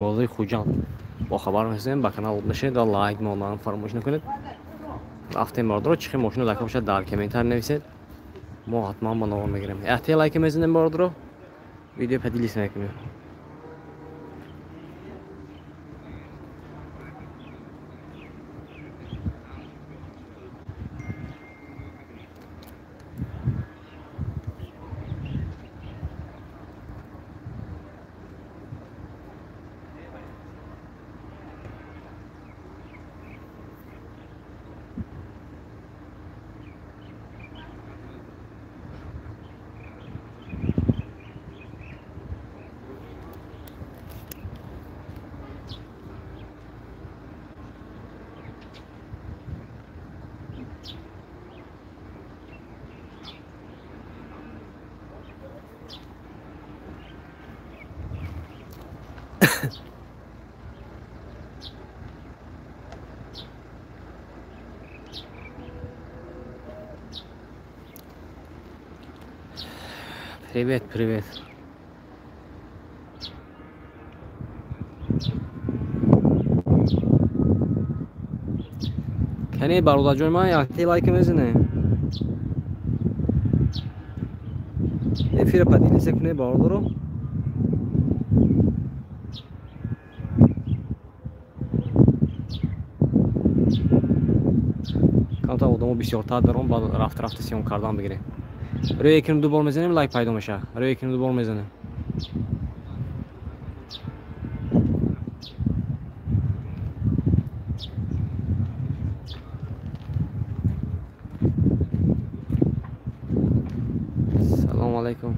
Бозори Хуҷанд бохабар мешавем. Ба канал обуна шавед ва лайк мондан фаромӯш накунед. Рафтем, бародаро. Чӣ хел мошино дар бошад, дар комментар нависед, мо ҳатман ба навор мегирем. Яхте лайка мезанем, бародаро, видео поделиться мекунем. Привет, привет. Кани, бародарҷони ман, якте лайка мезанем, эфира поделиться кунед, бародаро. Камтар одамо бисёртар даром, баъд рафта рафта съём кардан бигирем. Рӯи экран ду бор мезанем, лайк пайдо мешавад. Рӯи экран ду бор мезанем. Салому алайкум.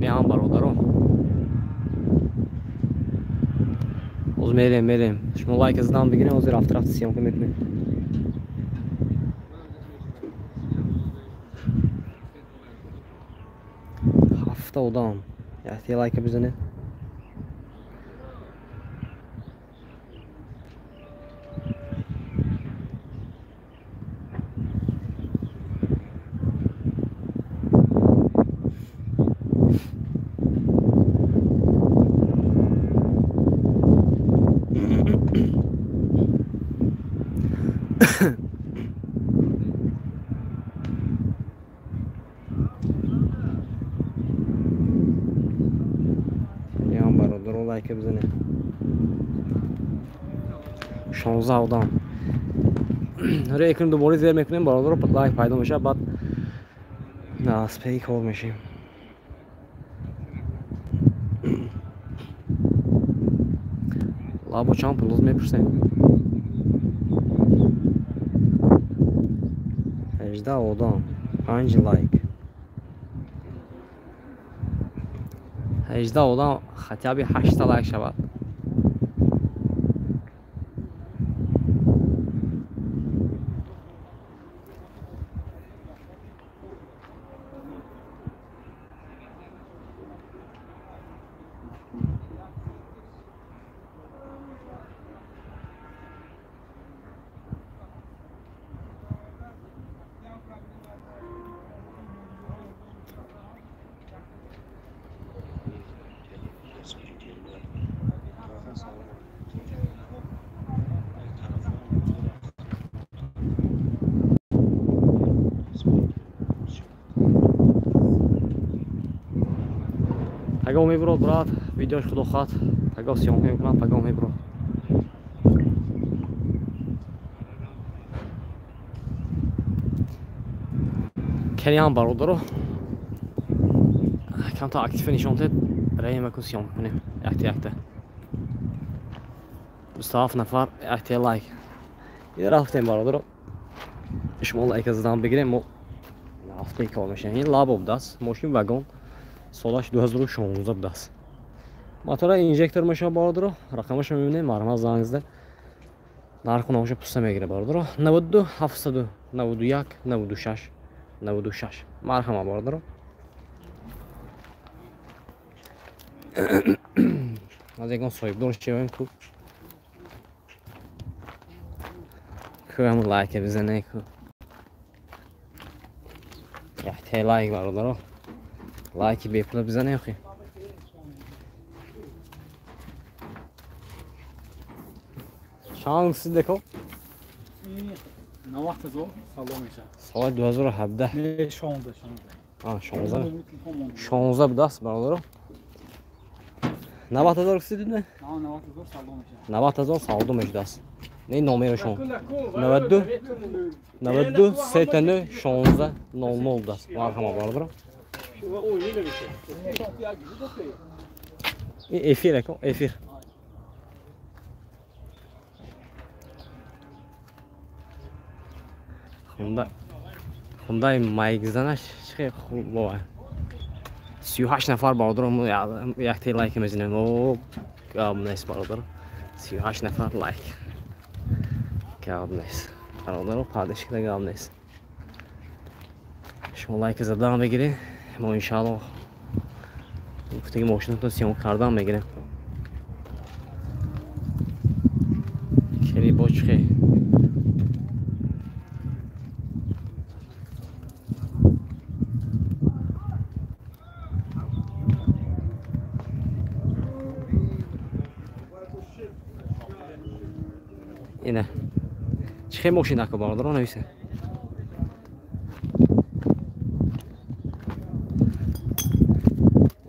Ҳам бародаро, ҳозир мерем, мерем. Шумо лайка задан бигирем, ҳозир рафта рафта съёмка мекунем. Ҳафта одам, якте лайка бизанед. Бародаро, лайка бизанед. 16 одам. Рӯи экран дубора зер мекунем, бародаро, лайк пайдо мешавад, баъд наспеи кор мешем. Лабо чанд пул мепурсем? 18 одам, панҷ лайк. 18 одам, хотя бы ҳашта лайк шавад. Пагоҳ мебурод, брат, видеош, худо хоҳад, пагоҳ съёмка мекунам, пагоҳ мебурод. Кани ҳам, бародаро, камтар актива нишон дед, раемаку съёмка кунем якта якта. 27 нафар, якта лайк. Рафтем, бародаро, шумо лайка задан бигирем, мо рафтаи кор мешавем. Ин лабо будааст, мошин вагон, солаш 2016 будааст, мотора инжектор мешавад, бародаро. Рақамашо мебинем, марҳамат, занг зада нарху навоша пуста мегира, бародаро. 92 791 96 96. Марҳамат, бародаро. Аз ягон соҳибдор шевем ку. Ку ҳамун лайка бизане ку. Яхте лайк бародаро. Лайки бепула бизане охи. Чанд сидако? 90,000 савдо мешавад. Соли 2017. Не, 16. А, 16. 16 будаст бародаро. 90,000 кси дидне? 90,000 савдо мешавад. 90,000 савдо мешудааст. Не номерашон. 92 92 39 16 00 будаст. Марҳама бародаро. Ин эфир ако, эфир. Хундай майкзанаш чӣ хуб бова. 38 нафар бародаро мо якте лайк мезанем. О, гап нест бародаро. 38 нафар лайк. Гап нест. Бародаро падишкада гап нест. Шумо лайк задан мегиред, мо иншааллоҳ гуфтаги мошинатон сиём кардан мегирем. Хеле бо чӣ ине чӣ хел мошин ако бародаро нависе.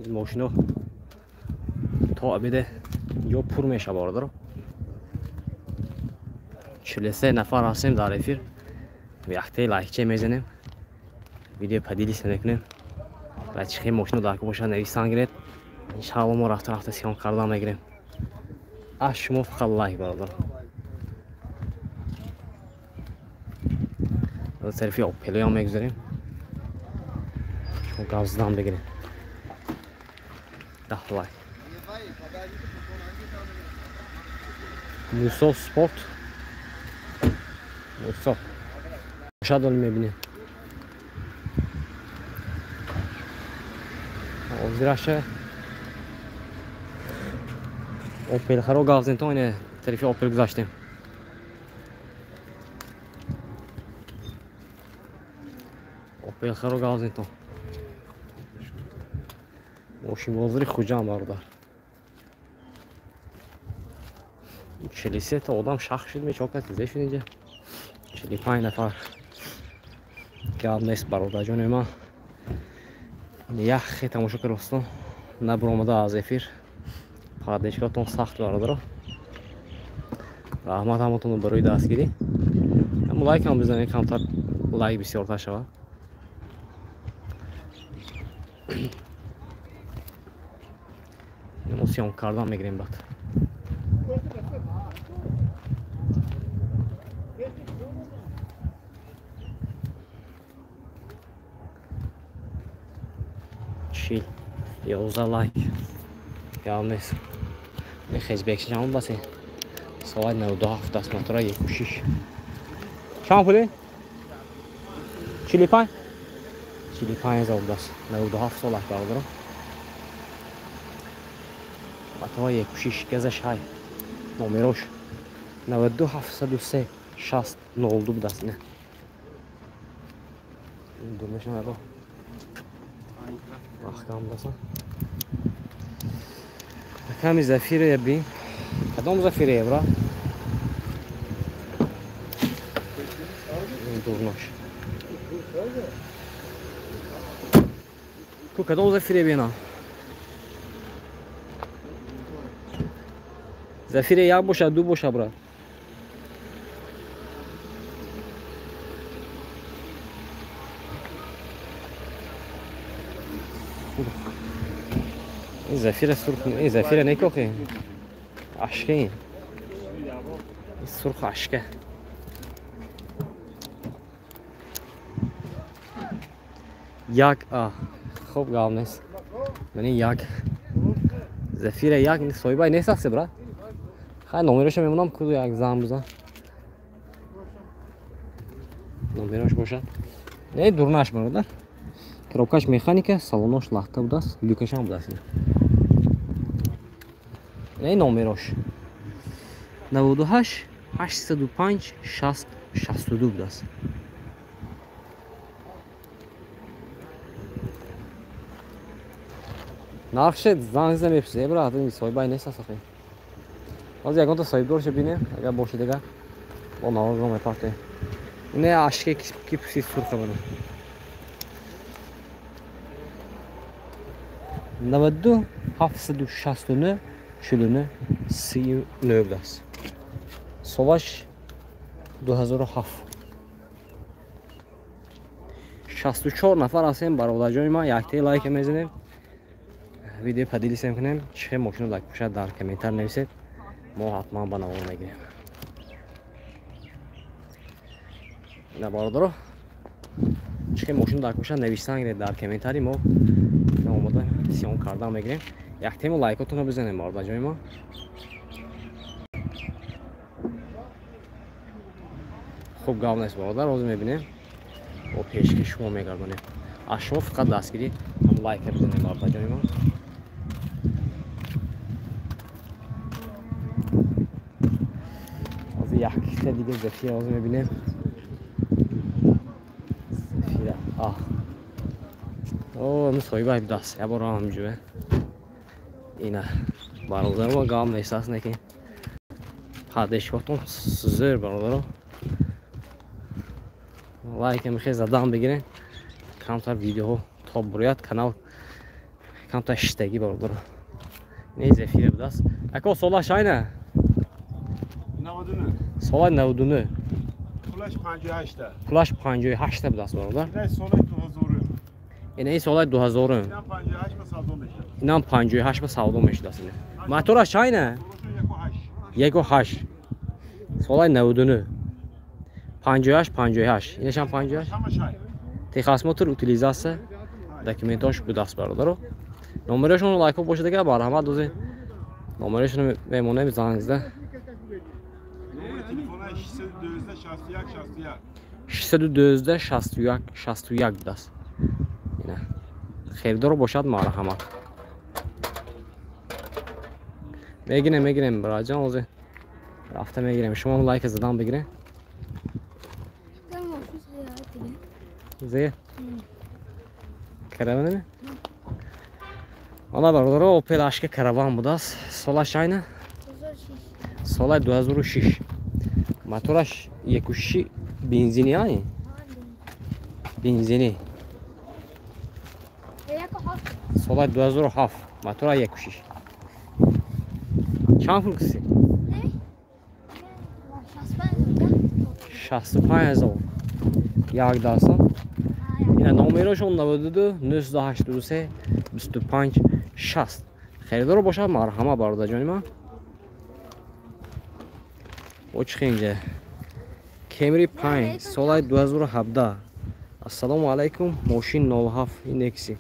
Мошино то обеде ё пур меша бародаро. 43 нафар ҳастем дар эфир. Яхте лайкче мезанем, видео поделиться мекунем ва чӣ хел мошино дар боша нависан гиред. Иншаалло мо рафта рафта сиём кардан мегирем. Аз шумо фақат лайк бародаро. Тарафи Опелоям мегузарем. Шумо гап задан бигирем. 10 лайк. Мусо спорт. Мусо. Шадол мебинем. Озираша Опел харо гап задем, то ине тарафи Опел гузаштем. Опел харо гап задем то. Мошинбозори Хуҷанд бародар. 43 та одам шах шуд, мечокат зе шуд инҷа. 45 нафар. Гап нест бародарҷони ман. Яхе тамошо каростон набуромада аз эфир. Пардешкатон сахт бародаро. Раҳмат ҳаматонро барои дастгирӣ. Ҳам лайкам бизанед, камтар лайк бисёртар шавад. Мо сиём кардан мегирем баъд. Чил 11 лайк. Гап нест. Хезбекшам басе. Соат 97 аст, мотора 1.6. Чанд пуле? 45? 45 ҳазор будаст. 97 сол бародаро. Мотора 1.6 газаш ҳай. Номерош 92 703 60 02 будаст. Не. Дурнашон аро. Маҳкам будасан. Ками Зафира бин. Кадом Зафира евра? Дурнош. Ку кадом Зафира бина? Зафира як боша, ду боша, брат. Ин Зафира сурх, ин Зафира некохи. Ашка ин. Ин сурх ашка. Як а. Хуб гап нест. Мани як. Зафира як соҳибай нест аст, брат. Хай номероша мемонам, куду як зан бизан. Номерош бошад. Не, дурнаш бародар. Коробкаш механика, салонош лахта будааст, люкашам будааст. Ина номерош 98 805 60 62 будааст. Нархше занг зада мепурсед, брат, ин соҳибай нест аст охи. Ҳозир ягонта соҳибдоршо бинем, агар бошад дигар бо навозро мепартоем. Ина ашке ки пусид сурха буда. 92 769 49 39 будааст. Солаш 2007. 64 нафар ҳастем бародарҷони ман, яктаи лайк мезанем. Видео поделиться кунем, чӣ мошино лайк бошад дар комментар нависед, мо ҳатман ба навор мегирем. Ина бародаро, чӣ мошино лайк бошад нависан гиред дар комментари, мо омода сиём кардан мегирем. Яктаи мо лайкотонро бизанем бародарҷони ман. Хуб гап нест бародар, ҳозир мебинем бо пешки шумо мегардонем. Аз шумо фақат дастгирӣ ҳам лайка бизанем бародарҷони ман. Ҳозир якта дига Зефира ҳозир мебинем. Зефира. О, мусоҳибаи будааст. Як бор ҳамҷӯе. Ина бародаро гап нест аст, неки падешкотон зӯр бародаро. Лайк мехе задан бигирен, камтар видеоҳо то бурояд канал камтар шиштагӣ бародаро. Ин Зефира будааст. Ако солаш айна? 99. Солай 99. Пулаш 58 та. Пулаш 58 та будааст бародар. Ина солай 2000. Ина ин солай 2000. Инам 58 ба савдо мешавад. Инам 58 ба савдо мешудааст ина. Мотораш айна? 1.8. Солай 99. 58 58. Инашам 58. Техосмотр, утилизация, документош будааст бародаро. Номерошон лайкҳо бошад агар марҳамат дозед. Номерошонро мемонем занг зада. 612 61 61 будааст. Ина хелдоро бошад марҳамат. Мегирем, мегирем бародарҷон, ҳозир рафта мегирем. Шумо лайк задан бигиред. Зе? Караван? Ана бародаро, Opel Ашка караван будааст. Солаш айна? Солаи 2006. Мотораш 1.6 бензини ай? Бензини. Солаи 2007, мотора 1.6. Чанд пул киси? 65 ҳазор. Як дастан. Ина номерошон 92 983 25 60. Харидоро бошад марҳама бародарҷони ман. О чӣ инҷа? Camry 5 солаи 2017. Ассалому алайкум, мошин 07 индекси.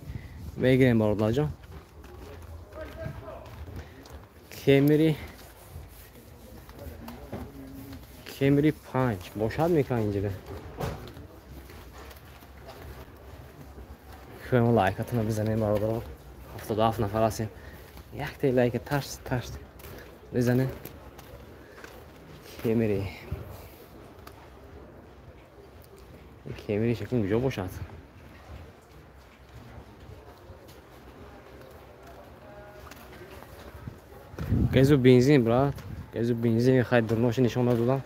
Мегирем бародарҷон. Camry 5 бошад мекунад инҷа. Шумо лайкатонро бизанем бародарон. 77 нафар ҳастем. Якта лайк тарс тарс бизанем. Camry. Camry шакл куҷо бошад? Газу бензин брат, газу бензин хай дурноша нишон надодам.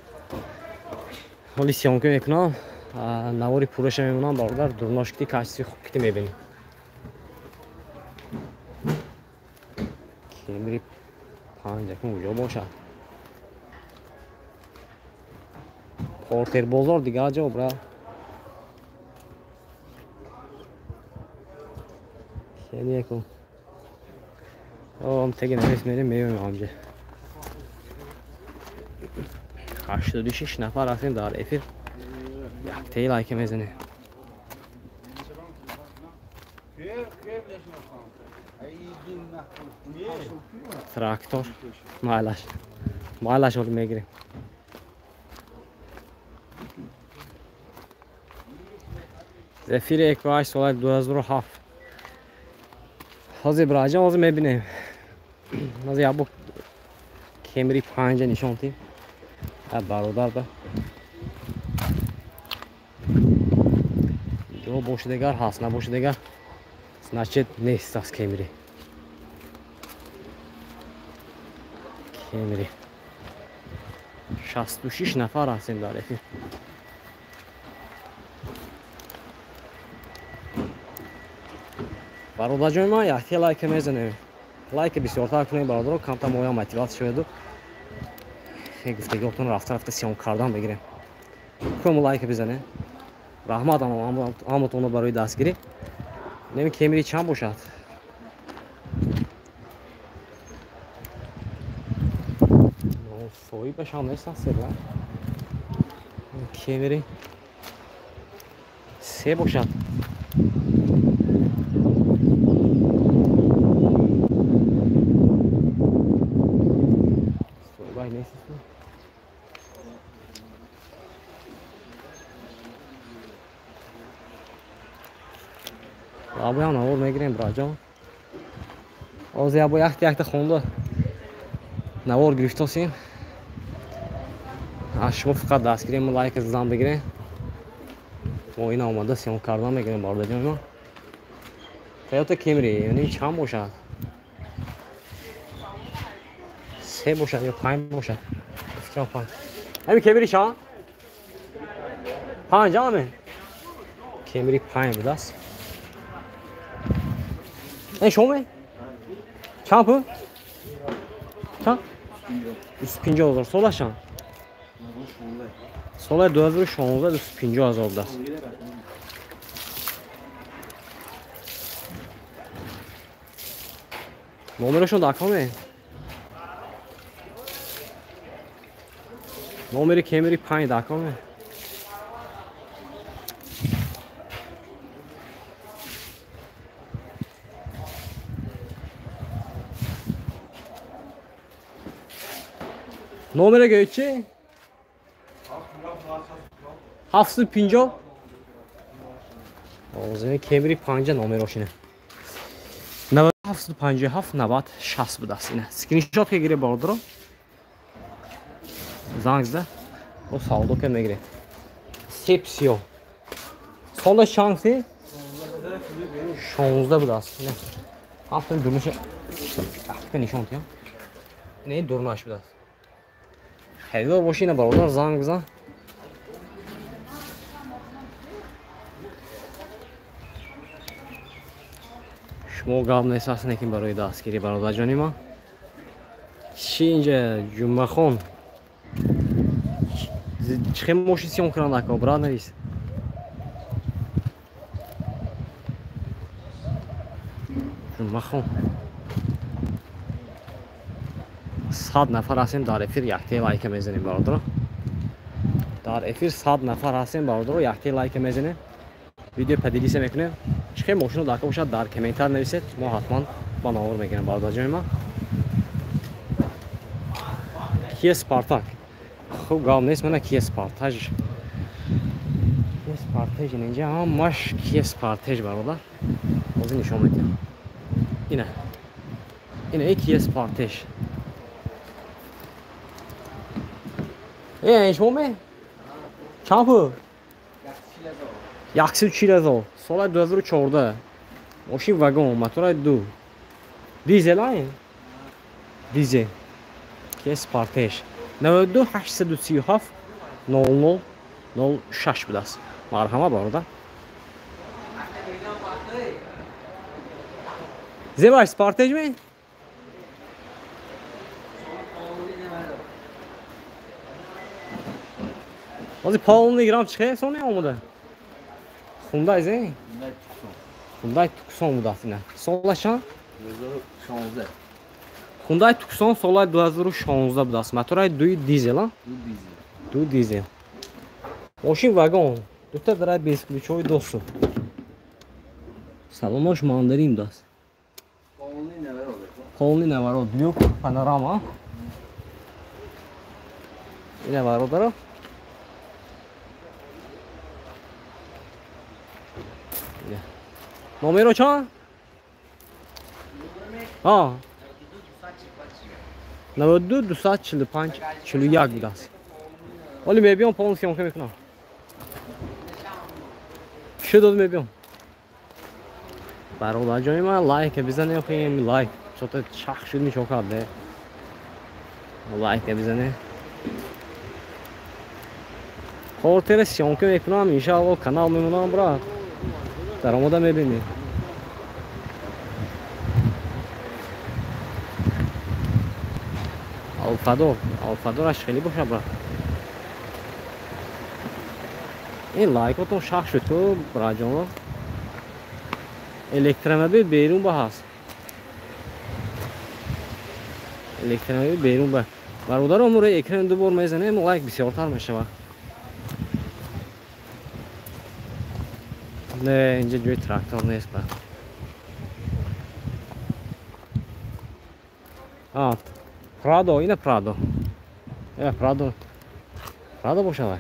Ҳоли съёмка мекунам, навори пурраша мемонам бародар, дурнош ки качестви хуб кити мебинем. Camry 5 акун куҷо бошад? Портер бозор дигар ҷо брат. Кенекун. Ом теги намес мерем меоем ҳамҷа. 86 нафар ҳастем дар эфир. Яктаи лайка мезанем. Трактор. Майлаш. Майлаш оли мегирем. Зефир 1.8 соли 2007. Ҳозир бираҷон, ҳозир мебинем. Ҳозир як бор Кемри 5 нишон тим. Бародар ба. Ҷо боши дигар ҳаст, набоши дигар. Значит, нест аст Кемри. Кемри. 66 нафар ҳастем дар эфир. Бародарҷони ман якте лайка мезанем. Лайка бисёртар кунем бародаро, камтар моя мотиватсия шаведу. Гуфтагиҳотон рафта-рафта сиём кардан бигирем. Кому лайка бизанем. Раҳмат ҳаматонро барои дастгирӣ. Неми Кемри чанд бошад? Соҳибашам нест аст ла. Кемри 3 бошад. Соҳибаш нест аст. Абоям навор мегирем браҷон. Ҳозир ябо якта хонда навор гирифтосем. Аз шумо фақат дастгирем, лайк зан бигирем. Мо ина омада сиём кардан мегирем бародарҷони мо. Toyota Camry, яъне чанд бошад? 3 бошад ё 5 бошад? Фикрам 5. Ҳамин Camry чанд? 5 аме? Camry 5 будааст. Ин шумо? Чанд пул? Чанд? 250 ҳазор. Солаш чанд? Соли 2016 250 ҳазор будааст. Номерашон дар каме? Номери Кемри 5 дар каме? Номера гӯед чи? 750. Озими Кемри 5 номерош ине. 757 90 60 будааст ина. Скриншот ке гире бародаро. Занг зада. О савдо ке мегире. Сепсио. Сола чанд си? 16 будааст. Ина. Ҳафтан дурнаша. Ҳафта нишон тиям. Не дурнаш будааст. Харидор боши ина бародар занг бизан. Шумо гап нест аст некин барои дастгирӣ бародарҷони ман. Чи инҷа Ҷумъахон? Чӣ хел мошин сиём кунанд ака, брат навис. Ҷумъахон. 100 нафар ҳастем дар эфир, якте лайка мезанем бародаро. Дар эфир 100 нафар ҳастем бародаро, якте лайка мезанем. Видео поделиться мекунем. Чӣ хел мошино дар бошад дар комментар нависед, мо ҳатман ба навор мегирем бародарҷони ман. Kia Spartak. Хуб гап нест, мана Kia Sportage. Kia Sportage инҷа ҳамаш Kia Sportage бародар. Ҳозир нишон медиҳам. Ина. Ина Kia Sportage. Ин шумо ме? Чанд пул? 140 ҳазор. Соли 2014. Мошин вагон, мотори 2. Дизел ай? Дизел. Kia Sportage. 92 837 00 06 будааст. Марҳама бародар. Зебаш Sportage ме? Ҳозир полный грамм чӣ хел соне омода? Хундай зе? Хундай Туксон будааст ина. Солаш чанд? 2016. Хундай Туксон соли 2016 будааст. Мотори 2 дизел, а? 2 дизел. Мошин вагон. Дута дар бесключовой доступ. Салонаш мандарин будааст. Полный наворот. Полный наворот. Люк, панорама. Ина бародаро. Номеро чанд? 92 245 41 будааст. Ҳоли мебиём, полон съёмка мекунам. Чӣ дод мебиём. Бародарҷони ман лайка бизанем, хем лайк. Чота чах шуд нишон карде. Лайка бизане. Хортера съёмка мекунам, иншаалло канал мемонам, брат. Даромада мебинӣ. Алфадор, Алфадораш хеле боша, брат. Ин лайкотон шах шуд ку, братҷоно. Электромобил берун ба ҳаст. Электромобил берун ба. Бародаро, мо рӯи экран ду бор мезанем, лайк бисёртар мешавад. Не, инҷа ҷои трактор нест, брат. А, Прадо, ина Прадо. Прадо. Прадо бошад.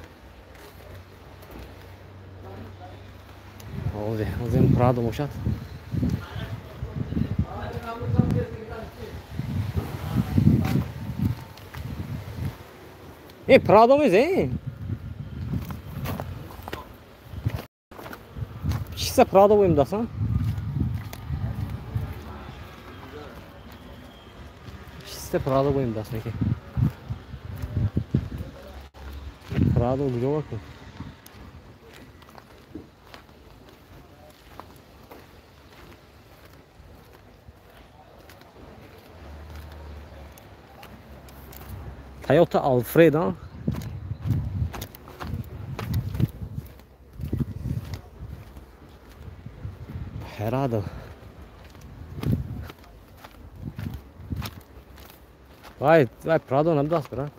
Озе, озе Прадо бошад. Э, Прадо мезе? Чиса Прадо боим дасан? Чиста Прадо боим даст неки. Прадо куҷо баку? Toyota Alfred, а? Прадо. Вай, вай, Прадо набудаст, брат.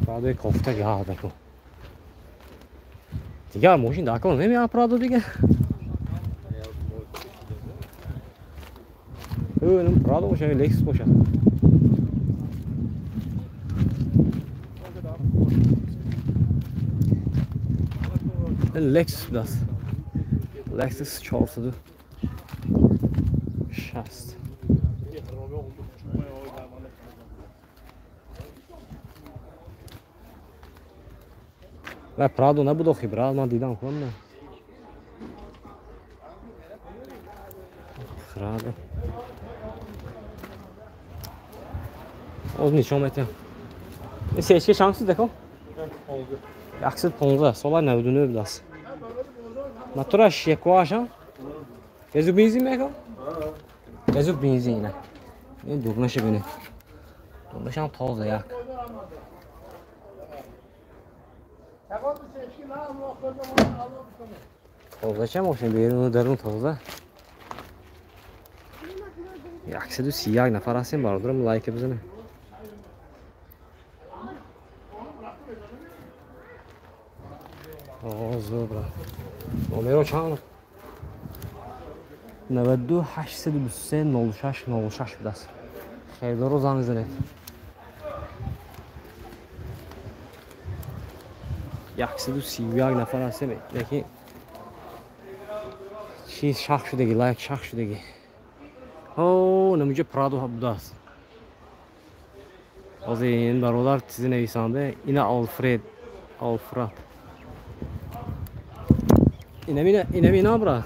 Прадои кофта гап баку. Дигар мошин дар кор намеяд Прадо дига. Инам Прадо бошад, Лексус бошад. Лексус будааст. Лексус 460. Вай Прадо набуд охи, брат, ман дидам кунам. Прадо. Оз нишон метиҳам. Сечки чанд суд деко? 115, сола 99 будааст. Мотораш якуаша? Газу бензин меко? Газу бензин ина. Ин дурнаша бинед. Дурнашам тоза як. Тоза ча мошин беруну дарун тоза. 131 нафар ҳастем, бародарам, лайка бизанем. Зур, брат. Номеро чанд? 92 823 06 06 будааст. Хелдоро занг занед. 131 нафар ҳастем, лекин чиз шах шудаги, лайк шах шудаги. О, намуҷа Прадо будааст. Ҳозир ин бародар чизе нависанде, ина Алфред, Алфрад. Инамина, инамина, брат.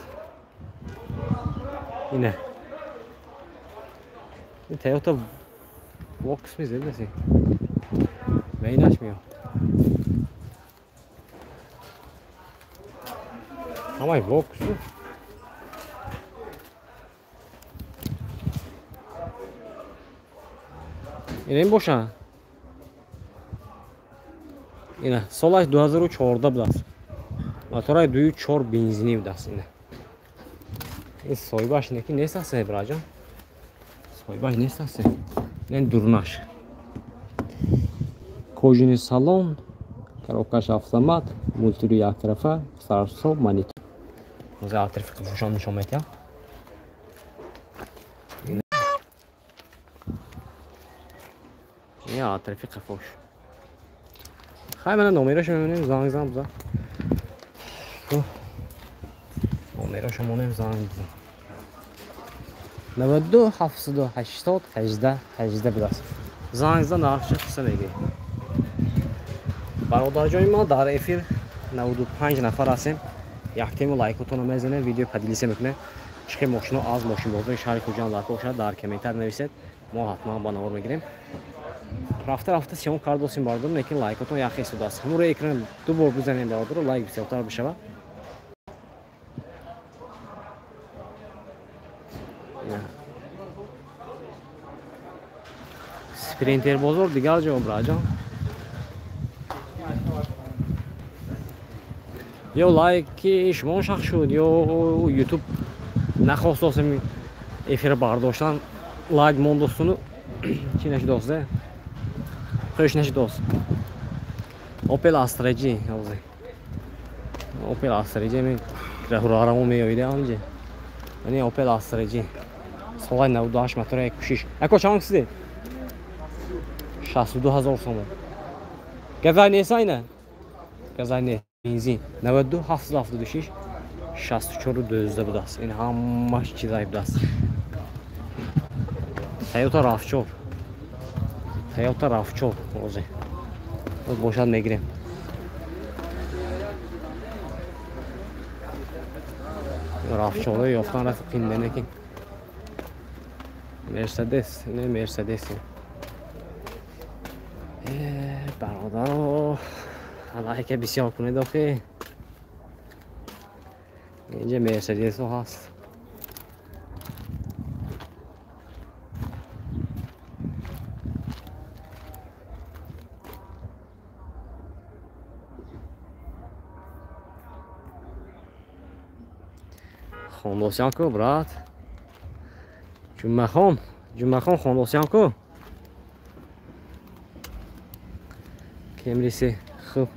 Ина. Ин Toyota Vox мезед, ва инаш меёд. Ҳамаи Vox. Ина ин боша. Ина солаш 2014 будааст. Мотораи 2.4 бензинӣ будааст ина. Ин соҳибаш неки нест аст, браҷон. Соҳибаш нест аст. Ин дурнаш. Кожаный салон, коробкаш автомат, мультируи яктарафа, сарсоб, монитор. Ҳозир атрофи қафошон нишон медиҳам. Ин атрофи қафош. Хай мана номерашо мебинем, занг зан бизан. Номерашо монем, занг бизан. 92 780 18 18 будааст. Занг зада нархша қисса мегирем. Бародарҷони ма, дар эфир 95 нафар ҳастем. Яктему лайкотонро мезанем, видео поделиться мекунем. Чӣ хел мошино аз мошинбозори шаҳри Хуҷанд дар бошад, дар комментар нависед, мо ҳатман ба навор мегирем. Рафта рафта съём кардосем бародар, лекин лайкотон яхе истодааст. Ҳамон экран ду бор бизанем бародар, лайк бисёртар бишавад. Спринтер бозор дигар ҷо браҷон. Ё лайки шумо шах шуд, ё ютуб нахостосем эфир бардоштан, лайк мондостуну чӣ нашудост, хуш нашудост. Opel Astra G ҳозир. Opel Astra G ми раҳурарамо меоида ҳамҷи. Яъне Opel Astra G солаи 98 мотора 1.6. Ако чанд кисиде? 62 ҳазор сомон. Газай нест айна? Газай нест. Бензин 92 776 64 12 будааст. Ин ҳамаш чизай будааст. Toyota RAV4. Toyota RAV4 ҳозир. Бошад мегирем. RAV4 ёфтан рафт қиин лекин. Мерседес, не Мерседес. Бародаро, лайка бисёр кунед охи. Инҷа Мерседесҳо ҳаст. Хондосян ку, брат. Ҷумъахон, Ҷумъахон хондосян ку. Кемри се, хуб.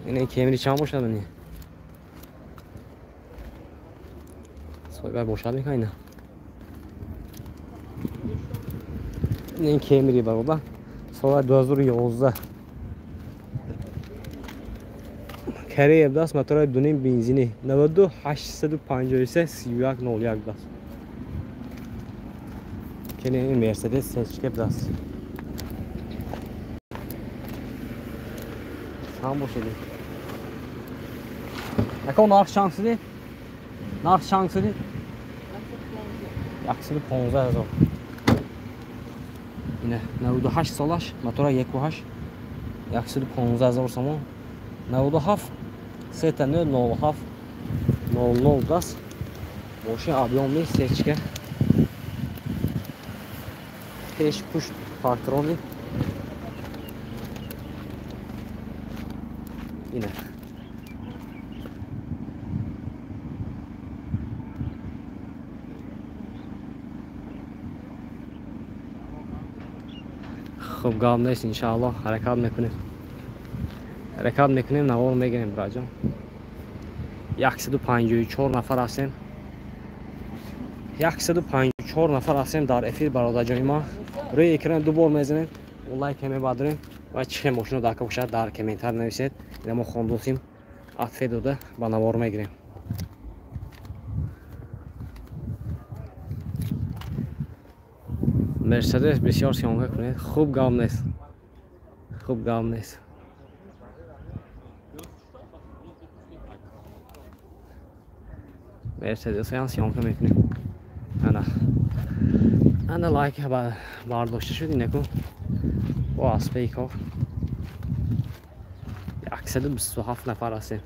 Ин кемри чанд бошад ини? Соҳиба бошад мекунад ина. Ин кемри бародар. Соли 2011. Корея будааст, мотори 2.5 бензинӣ. 92 853 31 01 будааст. Кени Мерседес сечка будааст. Чанд бошад? Ако нарх чанд шуди? Нарх чанд шуди? 115 ҳазор. Ина 98 солаш, мотора 1.8, 115 ҳазор сомон. 97 3 07 00 будааст. Мошин объёмный сечка. Пеш пушт патрони. Ина. Хуб гап нест, иншааллоҳ ҳаракат мекунем. Ҳаракат мекунем, навор мегирем браҷон. 154 нафар ҳастем. 154 нафар ҳастем дар эфир бародарҷони ма. Рӯи экран ду бор мезанем, лайк мебардорем ва чӣ хел мошино дар бошад дар комментар нависед. Ина мо хондосим, атфе дода ба навор мегирем. Мерседес бисёр съёмка кунед. Хуб гап нест. Хуб гап нест. Мерседесҳоям съёмка мекунем. Ана. Ана лайк бардошта шуд инаку. Бо аспаи кор. 127 нафар ҳастем.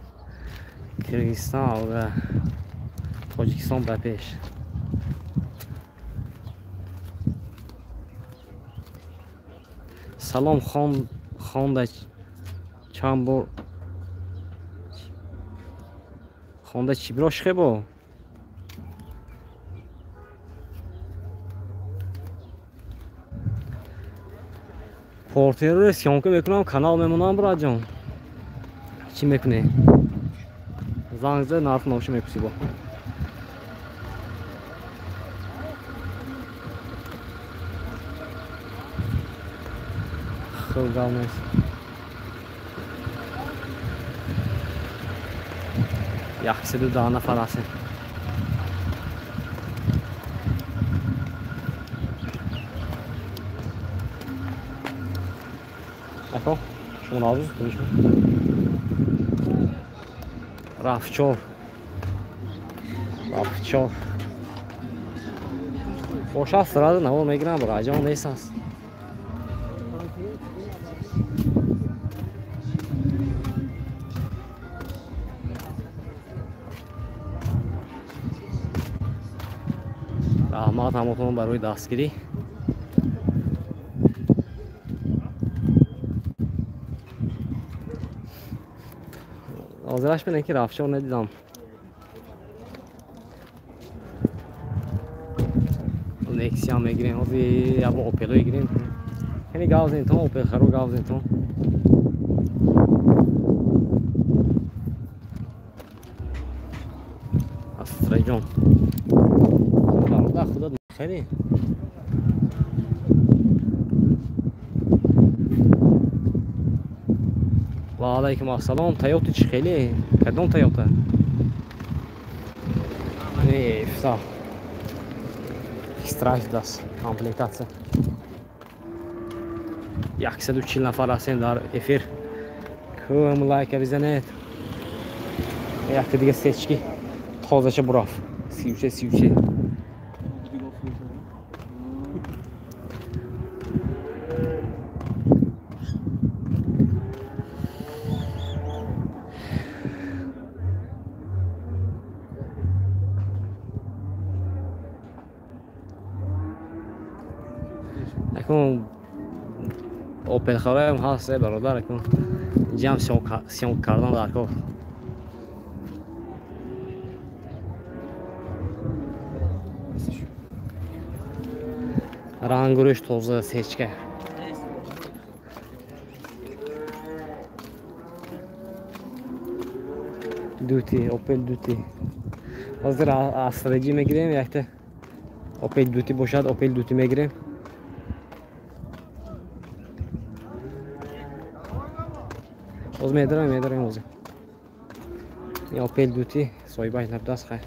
Қирғизистон ва Тоҷикистон ба пеш. Салом хон, хонда чанд бор хонда чӣ биро шхебо? Портерро съёмка мекунам, канал мемонам браҷон. Чӣ мекунӣ? Занг зад, нарх навша мепурсӣ бо. Хуб гап нест. 110 нафар ҳастем. Ако, шумо назуз кунишмо. Рафчор. Рафчор. Боша сразу навор мегирам, раҷон нест аст. Раҳмат ҳамотон барои дастгирӣ. Ҳозираш бинем ки рафчор надидам. Нексия мегирем, ҳозир ябо Опело гирем. Хеле гав зентон, Опел харо гав зентон. Астраҷон. Бародар худат хеле. Ва алайкум ассалом. Тойота чӣ хеле? Кадом Тойота? Не, всё. Страшно даст комплектация. 140 нафар ҳастем дар эфир. Кӯм лайка бизанед. Якта дига сечки тозаша бураф. 33 33. Акун Опел хараем ҳаст, бародар, акун инҷам съёмка кардан дар кор. Рангурӯш тоза сечка. Дути, Опел Дути. Ҳозир Астраҷи мегирем, якта Опел Дути бошад, Опел Дути мегирем. Оз медарам ҳозир. Ин Опел Дути соҳибаш набудааст, хайр.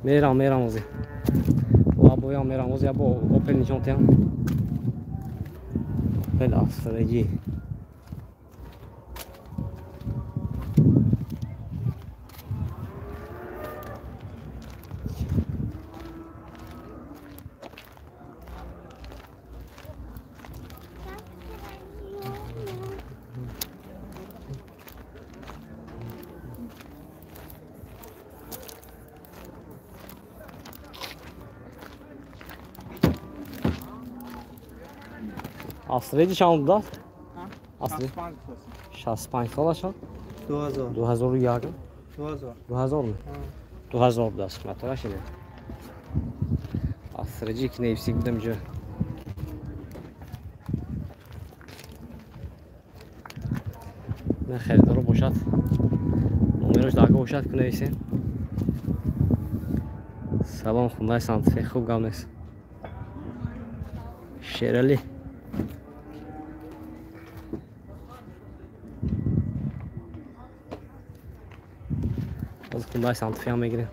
Мерам ҳозир. Лабоям мерам ҳозир, ябо Опел нишон диҳам. Опел Астраҷи. Астраҷи чанд будааст? Астраҷи 65 солашон? 2000. 2001. 2000. 2000 ми? 2000 будааст. Мотораш ине. Астраҷи ки нависик будам ҷо. На харидоро бошад. Номерош дака бошад ки нависем. Салом, хундай Санта-Фе, хуб гап нест. Шерали. Боз хундай Санта-Фе ҳам мегирем.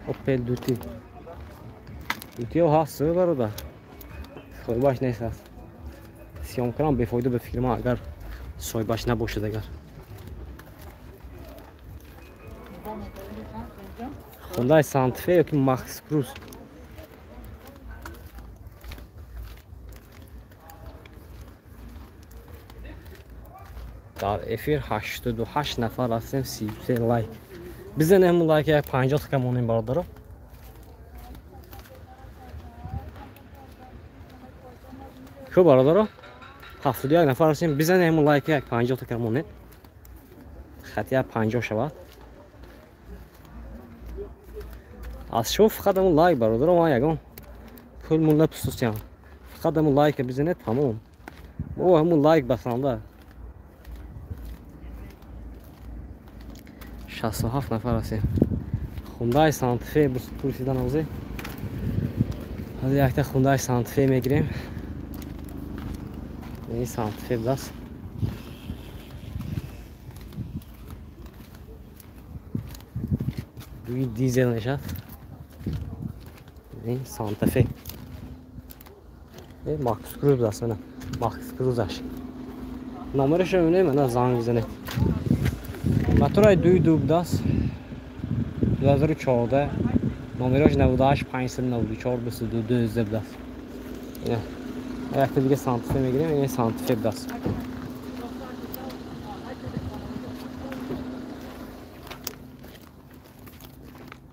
Опел Дути. Дутиҳо ҳаст, бародар. Соҳибаш нест аст. Съёмкарам бефоида ба фикри ман, агар соҳибаш набошад агар. Хундай Санта-Фе ёки Макс Круз. Дар эфир 88 нафар ҳастем, 33 лайк. Бизанем лайк, як 50 ка монем бародаро. Хуб бародаро, 71 нафар ҳастем, бизанем лайк, як 50 ка монем. Хати 50 шавад. Аз шумо фақат ҳамун лайк бародаро, ман ягон пул мул напустусям. Фақат ҳамун лайка бизанед, тамом. Мо ҳамун лайк басанда. 67 нафар ҳастем. Хундай Санта-Фе пурсидан ҳозир. Ҳозир якта Хундай Санта-Фе мегирем. Ин Санта-Фе будааст. Дуи дизел мешавад. Ин Санта-Фе. Макс Круз будааст, мана Макс Крузаш. Номерашро мебинем, мана занг бизанед. Мотораи дуи ду будааст. 2014 номерош 98 594 22 12 будааст. Ина якта дига Санта-Фе мегирем, ин Санта-Фе будааст.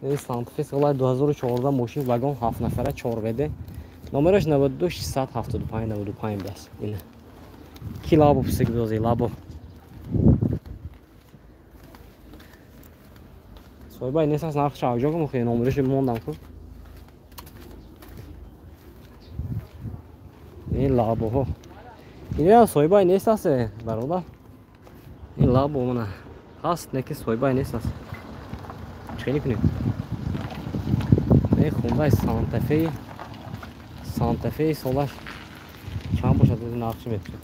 Ин Санта-Фе соли 2014 мошин вагон 7 нафара 4 ВД. Номераш 92 675 95 будааст. Ина. Ки лабо пусик дози лабо. Соҳибай нест аст нархш авҷо кун хе номераш мондам ку. Ин лабоҳо. Ин соҳибай нест аст бародар. Ин лабо мана ҳаст, не ки соҳибай нест аст. Чӣ кунем? Ин хондаи Санта-Фе, Санта-Фе солаш чанд бошад нархш мепурсем.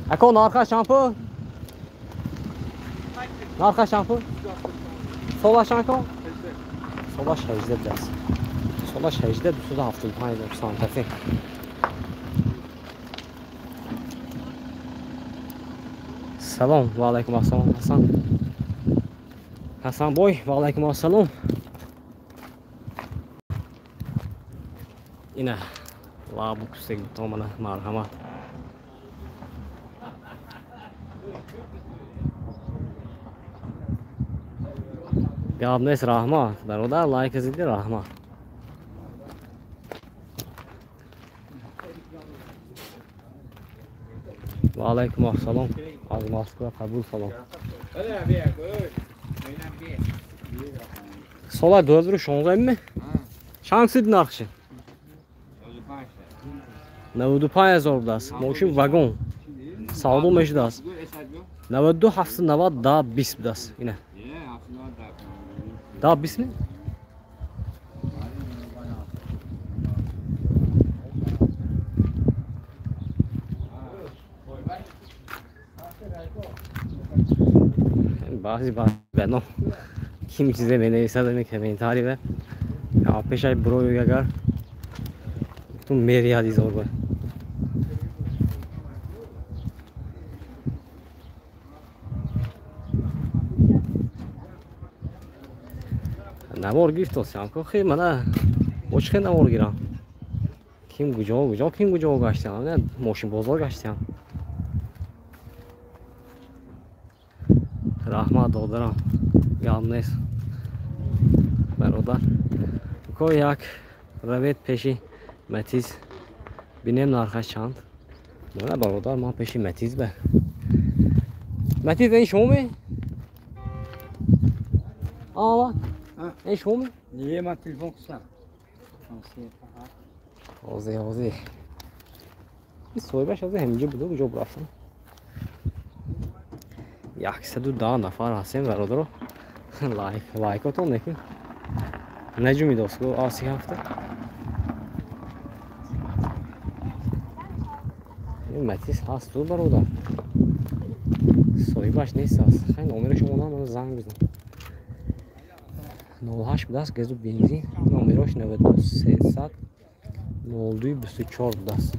Ако нархаш чанд пул? Нархаш чанд пул? Солаш чанд ко? Солаш 18 будааст. Солаш 18 275 Санта-Фе. Салом, ва алайкум ассалом, Ҳасан. Ҳасан бой, ва алайкум ассалом. Ина лабу кусек бутон мана марҳамат. Гап нест, раҳмат бародар, лайк зиди, раҳмат. Ва алайкум ассалом. Аз Москва қабул салом. Сола 2016 ми? Чанд сид нархши? 95 ҳазор будааст. Мошин вагон. Савдо мешудааст. 92 790 да 20 будааст. Ина. Да 20 ми? Баъзи бано ким чизе менависад ами комментариве пешай брои агар ту мериҳад изор ба. Навор гирифтосям ко хе мана бо чӣ хел навор гирам? Ким куҷо куҷо ким куҷо гаштям? Мошин бозор гаштям. Раҳмат додарам, гап нест бародар. Ко як равед пеши Матиз бинем нархаш чанд. На бародар, ман пеши Матиз ба. Матиз ин шумо ме? Ава. Ин шумо ме? Не, ман телефон кушам. Ҳозир, ҳозир. Ин соҳибаш ҳозир ҳаминҷо буда, куҷо рафтам? 110 нафар ҳастем бародаро. Лайк, лайкотон некун. Наҷумидост ку аси ҳафта. Ин Матиз ҳаст ту бародар. Соҳибаш нест аст. Хай номери шумо нам занг бизан. 08 будааст газу бензин. Номерош 93 02 24 будааст.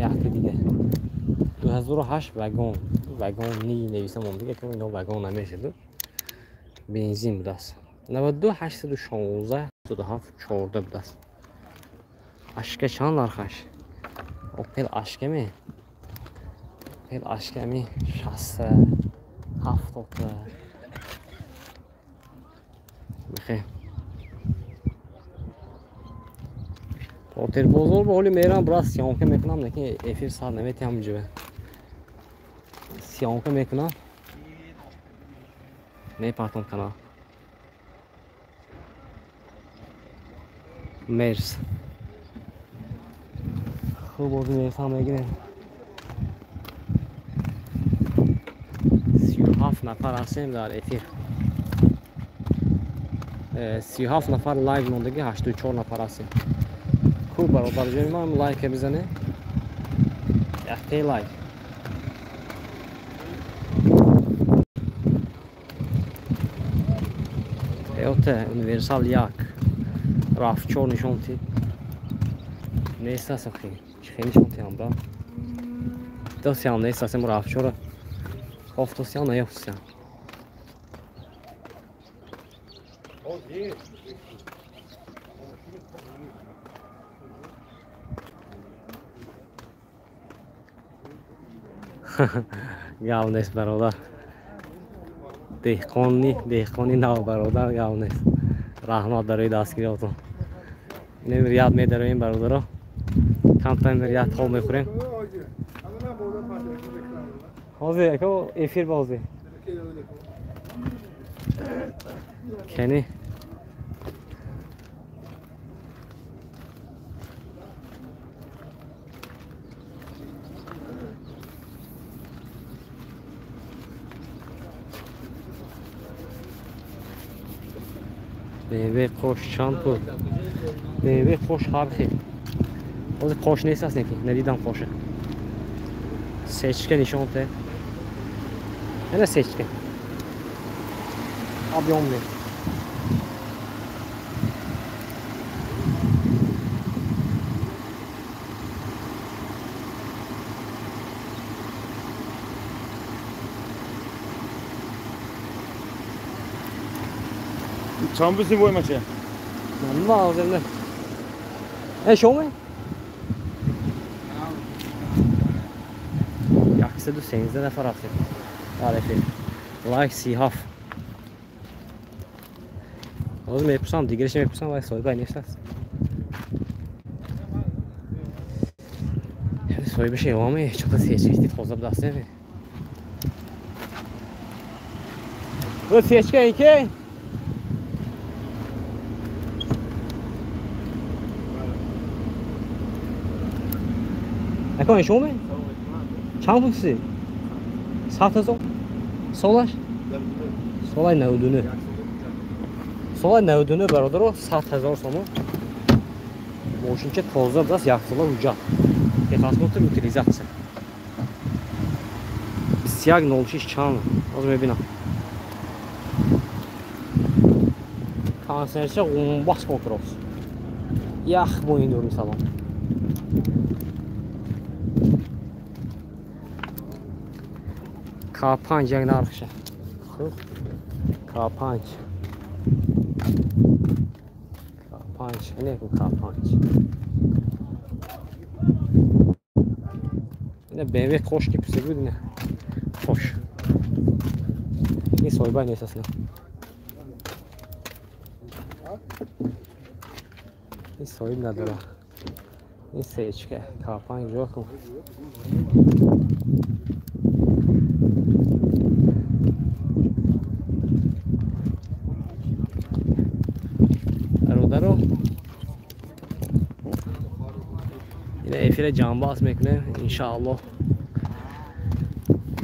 Якта дига. 2008 вагон. Вагон ни нависам он дига, ки ино вагон намешад. Бензин будааст. 92 816 27 14 будааст. Ашка чанд нархаш? Опел ашка ме? Опел ашка ми 60 70. Бихе. Портер бозор ба ҳоли мерам, брат, съёмка мекунам, лекин эфир сар наметиҳам ҷо. Съёмка мекунам. Мепартом канал. Мерс. Хуб, бози Мерс ҳам мегирем. 37 нафар ҳастем дар эфир. 37 нафар лайв мондагӣ, 84 нафар ҳастем. Ку бародарҷони ман лайка бизане. Яктаи лайк. Toyota Universal як. RAV4 нишон ти. Нест аст охи. Чӣ хел нишон тиам ба? Досиам нест аст RAV4. Хофтосиам наёфтсиам. Гав нест бародар. Деҳқони нав бародар гав нест. Раҳмат барои дастгириётон. Инем рият медароем бародаро. Камтар рият хоб мехӯрем. Ҳозир яко эфир бозӣ. Кени BMW қош чанд пул? BMW қош ҳар хел. Ҳозир қош нест аст неки, надидам қоша. Сечка нишон те. Ана сечка. Объем не. Чанд бисим воймача? Ма оземне. Э шоме? 113 нафар рафтем. Дар эфир. Лайк 37. Ҳозир мепурсам, дигараш мепурсам, вай соҳиба нест аст. Соҳибаш эваме, чота сечка тоза будастем. Бу сечка инке? Акон шуме? Чанд пул си? 100,000? Солаш? Солай 99. Солай 99 бародаро 100,000 сомон. Мошинча тоза будааст, як сола ҳуҷҷат. Техосмотр утилизатсия. 21.06 чанд? Ҳозир мебинам. Консерча ғумбас контролс. Ях бо ин дури салон. К5 як нархша. Хуб. К5. К5, не К5. Ина BMW қош ки пусик буд, ина. Қош. Ин соҳиба нест аслан. Ин соҳиб надора. Ин сечка К5 ҷо кун. Ина эфира ҷанбаст мекунем иншааллоҳ.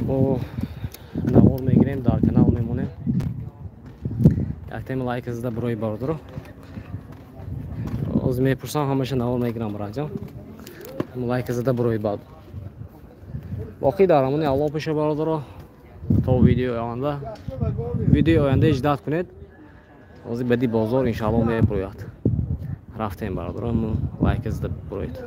Мо навор мегирем, дар канал мемонем. Яктеми лайк зада барои бародаро. Ҳозир мепурсам, ҳамаша навор мегирам бараҷон. Лайк зада барои бад. Боқӣ дар амони Аллоҳ пеша бародаро. То видеои оянда. Видеои оянда иждат кунед. Ҳозир баъди бозор иншааллоҳ мебурояд. Рафтем бародаро, лайк зада буроед.